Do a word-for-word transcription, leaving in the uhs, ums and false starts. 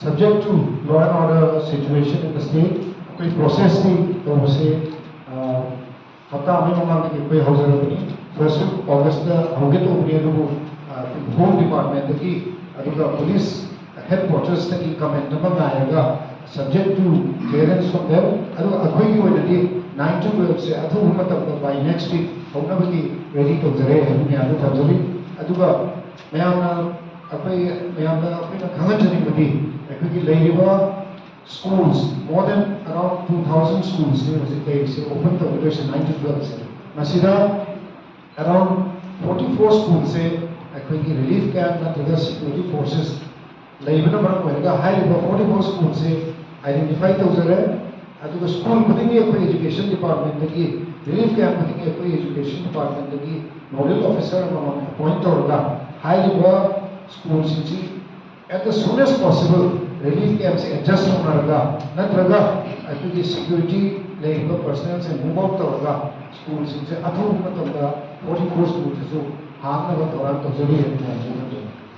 Subject to law and order situation in the state, ꯑꯩꯈꯣꯏ ꯄ꯭ꯔꯣꯁꯦꯁꯇꯤ ꯇꯧꯕꯁꯦ, ꯑ, ꯍꯞꯇꯥ ꯑꯃꯒꯤ ꯃꯃꯥꯡꯗꯒꯤ ꯑꯩꯈꯣꯏ ꯍꯧꯖꯔꯕꯅꯤ꯫ First week Augustꯇ ꯍꯧꯒꯦ ꯇꯧꯕꯅꯤ, ꯑꯗꯨꯕꯨ, ꯑ, Home Departmentꯇꯒꯤ ꯑꯗꯨꯒ police headquartersꯇꯒꯤ comment ꯑꯃ ꯉꯥꯏꯔꯒ, subject to clearance from them, ꯑꯗꯨꯒ ꯑꯩꯈꯣꯏꯒꯤ ꯑꯣꯏꯅꯗꯤ nine to twelveꯁꯦ ꯑꯊꯨꯕ ꯃꯇꯝꯗ by next week ꯍꯧꯅꯕꯒꯤ ready ꯇꯧꯖꯔꯦ ꯍꯥꯏꯕ ꯃꯌꯥꯝꯗ ꯊꯝꯖꯔꯤ꯫ ꯑꯗꯨꯒ ꯃꯌꯥꯝꯅ ꯑꯩꯈꯣꯏ ꯃꯌꯥꯝꯗ ꯑꯩꯈꯣꯏꯅ ꯈꯪꯍꯟꯖꯅꯤꯡꯕꯗꯤ, ꯑꯩꯈꯣꯏꯒꯤ ꯂꯩꯔꯤꯕ schools, more than around two thousand schools ꯅꯤ ꯍꯧꯖꯤꯛ ꯂꯩꯔꯤꯁꯦ, open ꯇꯧꯒꯗꯣꯏꯁꯦ nine to twelveꯁꯦ꯫ ꯃꯁꯤꯗ around forty four schoolꯁꯦ ꯑꯩꯈꯣꯏꯒꯤ relief camp ꯅꯠꯇ꯭ꯔꯒ security forces ꯂꯩꯕꯅ ꯃꯔꯝ ꯑꯣꯏꯔꯒ ꯍꯥꯏꯔꯤꯕ forty four schoolꯁꯦ identify ꯇꯧꯖꯔꯦ꯫ ꯑꯗꯨꯒ school ꯈꯨꯗꯤꯡꯒꯤ ꯑꯩꯈꯣꯏ education departmentꯇꯒꯤ, relief camp ꯈꯨꯗꯤꯡꯒꯤ ꯑꯩꯈꯣꯏ education departmentꯇꯒꯤ nodal officer ꯑꯃꯃꯝ appoint ꯇꯧꯔꯒ ꯍꯥꯏꯔꯤꯕ schoolꯁꯤꯡꯁꯤ as soon as possible relief campꯁꯦ adjust ꯇꯧꯅꯔꯒ ꯅꯠꯇ꯭ꯔꯒ ꯑꯩꯈꯣꯏꯒꯤ security ꯂꯩꯔꯤꯕ personnelꯁꯦ move out ꯇꯧꯔꯒ schoolꯁꯤꯡꯁꯦ ꯑꯊꯨꯕ ꯃꯇꯝꯗ forty four schoolꯁꯤꯁꯨ ꯍꯥꯡꯅꯕ ꯊꯧꯔꯥꯡ ꯇꯧꯖꯔꯤ ꯍꯥꯏꯅ ꯍꯥꯏꯖꯅꯤꯡꯏ꯫